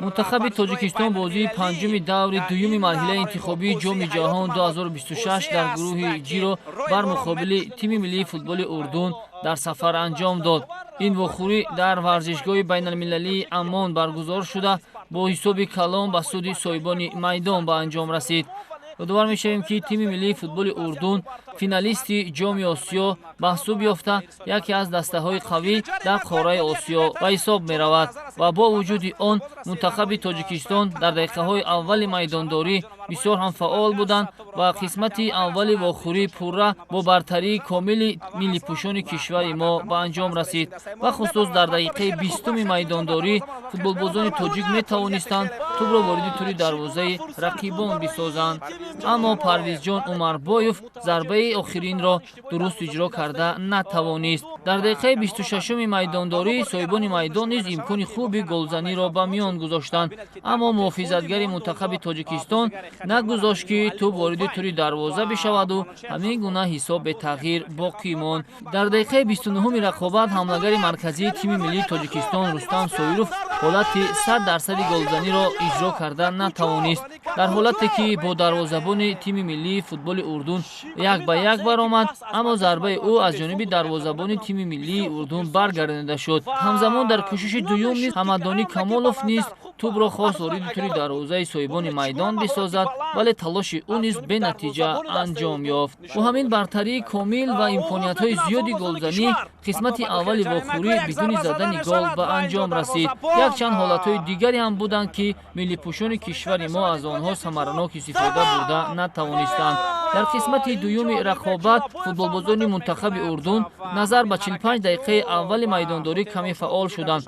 Мунтахаби Тоҷикистон бозии панҷуми даври дуюми марҳилаи интихобии Ҷоми ҷаҳон 2026 дар гурӯҳи Ҷиро бар муқобили тими миллии футболи Урдун дар сафар анҷом дод. Ин вохӯрӣ дар варзишгоҳи байналмилалии Аммон баргузор шуда, бо ҳисоби калон ба суди соҳибони майдон ба анҷом расид. Ёдовар мешавем, ки тими миллии футболи Урдун финалисти Ҷоми Осиё маҳсуб ёфта, яке аз дастаҳои қавӣ дар қораи Осиё ба ҳисоб меравад ва бо вуҷуди он мунтахаби Тоҷикистон дар дақиқаҳои аввали майдондорӣ бисёр ҳам фаъол буданд ва қисмати аввали вохӯрӣ пурра бо бартарии комили миллипӯшони кишвари мо ба анҷом расид. Бахусус дар дақиқаи 20-уми майдондорӣ футболбозони тоҷик метавонистанд тӯбро вориди тури дарвозаи рақибон бисозанд, аммо Парвизҷон Умарбоев зарбаи охиринро дуруст иҷро карда натавонист. Дар дақиқаи 26-уми майдондорӣ соҳибони майдон низ имкони хуби голзаниро ба миён гузоштанд, аммо муҳофизатгари мунтахаби Тоҷикистон нагузошт, ки тӯб вориди тури дарвоза бишаваду ҳамин гуна ҳисоб бетағйир боқӣ монд. Дар дақиқаи 29-уми рақобат ҳамлагари марказии тими миллии Тоҷикистон Рустам Соиров ҳолати 100 дарсади голзаниро иҷро карда натавонист. Дар ҳолате ки бо дарвозабони тими миллии футболи Урдун як ба як баромад, аммо зарбаи ӯ аз ҷониби дарвозабони тими миллии Урдун баргардонида шуд. Ҳамзамон дар кӯшиши дуюм низ Ҳамадонӣ Камолов низ тӯбро хост вориди тури дарвозаи соҳибони майдон бисозад, вале талоши ӯ низ бенатиҷа анҷом ёфт. Бо ҳамин бартарии комил ва имкониятҳои зиёди голзанӣ қисмати аввали вохӯрӣ бидуни задани гол ба анҷом расид. Якчанд ҳолатҳои дигаре ҳам буданд, ки миллипӯшони кишвари мо аз онҳо самаранок истифода бурда натавонистанд. Дар қисмати дуюми рақобат футболбозони мунтахаби Урдун назар ба 45 дақиқаи аввали майдондорӣ каме фаъол шуданд.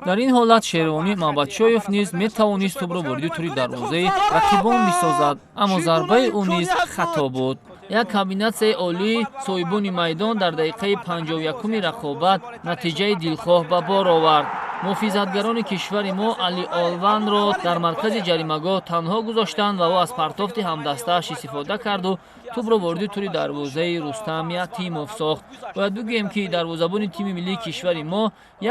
Дар ин ҳолат Шервонӣ Мамадшоев низ метавонист тӯбро вориди тури дарвозаи рақибон бисозад, аммо зарбаи ӯ низ хато буд. Як комбинатсияи олии соҳибони майдон дар дақиқаи 51-уми рақобат натиҷаи дилхоҳ ба бор овард. Муҳофизатгарони кишвари мо Али Олванро дар маркази ҷаримагоҳ танҳо гузоштанд ва ӯ аз партофти ҳамдастааш истифода карду тӯбро вориди тури дарвозаи Рустам Ятимов сохт. Бояд бигӯем, ки дарвозабони тими миллии кишвари мо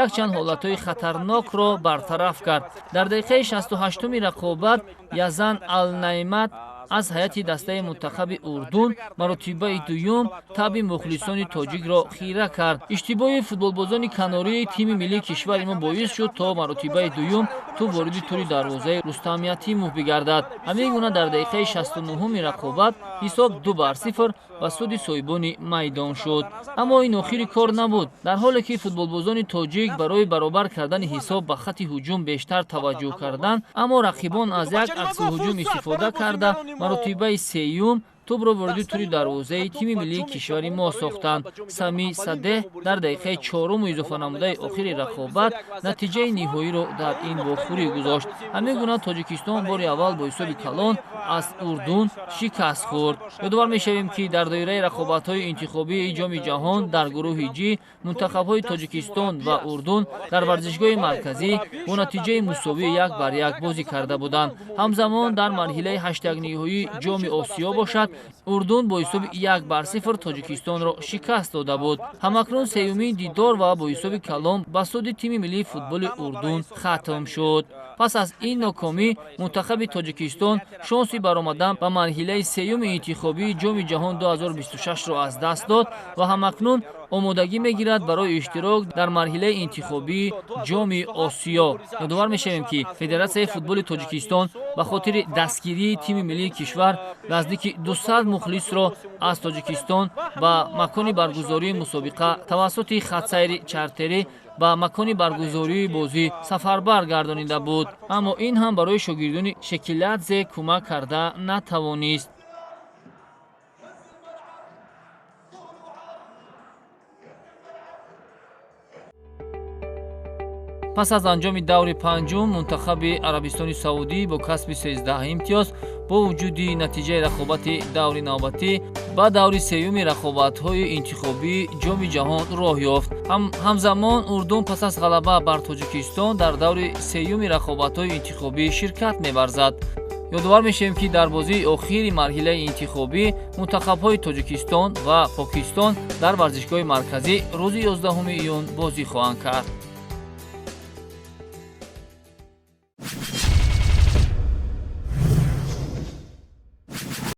якчанд ҳолатҳои хатарнокро бартараф кард. Дар дақиқаи 68-уми рақобат Язан Алнаймат аз ҳайати дастаи мунтахаби Урдун маротибаи дуюм таби мухлисони тоҷикро хира кард. Иштибоҳи футболбозони канории тими миллии кишвари мо боис шуд, то маротибаи дуюм тӯб вориди тури дарвозаи Рустам Ятимов бигардад. Ҳамин гуна дар дақиқаи 69-уми рақобат ҳисоб 2 бар 0 ба суди соҳибони майдон шуд. Аммо ин охири кор набуд. Дар ҳоле ки футболбозони тоҷик барои баробар кардани ҳисоб ба хатти ҳуҷум бештар таваҷҷӯҳ карданд, аммо рақибон аз як аксулҳуҷум истифода карда, маротибаи сеюм тӯбро вориди тури дарвозаи тими миллии кишвари мо сохтанд. Сами Садеҳ дар дақиқаи чоруму изофанамудаи охири рақобат натиҷаи ниҳоиро дар ин вохӯрӣ гузошт. Ҳамин гуна Тоҷикистон бори аввал бо ҳисоби калон аз Урдун шикаст хӯрд. Ёдовар мешавем, ки дар доираи рақобатҳои интихобии Ҷоми ҷаҳон дар гурӯҳи Ҷи мунтахабҳои Тоҷикистон ва Урдун дар варзишгоҳи марказӣ бо натиҷаи мусовӣ 1 бар 1 бозӣ карда буданд. Ҳамзамон дар марҳилаи ҳаштякниҳоии Ҷоми Осиё бошад, Урдун бо ҳисоби 1 бар 0 Тоҷикистонро шикаст дода буд. Ҳамакнун сеюмин дидор ва бо ҳисоби калон ба суди тими миллии футболи Урдун хатм шуд. Пас аз ин нокомӣ мунтахаби Тоҷикистон шонси баромадан ба марҳилаи сеюми интихобии Ҷоми ҷаҳон 2026-ро аз даст дод ва ҳамакнун омодагӣ мегирад барои иштирок дар марҳилаи интихобии Ҷоми Осиё. Ёдовар мешавем, ки Федератсияи футболи Тоҷикистон ба хотири дастгирии тими миллии кишвар наздики 200 мухлисро аз Тоҷикистон ба макони баргузории мусобиқа тавассути хатсайри чартерӣ ба макони баргузории бозӣ сафарбар гардонида буд, аммо ин ҳам барои шогирдони Шекиладзе кӯмак карда натавонист. Пас аз анҷоми даври панҷум мунтахаби Арабистони Саудӣ бо касби 13 имтиёз, бо вуҷуди натиҷаи рақобати даври навбатӣ, ба даври сеюми рақобатҳои интихобии Ҷоми ҷаҳон роҳ ёфт. Ҳамзамон Урдун пас аз ғалаба бар Тоҷикистон дар даври сеюми рақобатҳои интихобӣ ширкат меварзад. Ёдовар мешавем, ки дар бозии охири марҳилаи интихобӣ мунтахабҳои Тоҷикистон ва Покистон дар варзишгоҳи марказӣ рӯзи 11 июн бозӣ хоҳанд кард.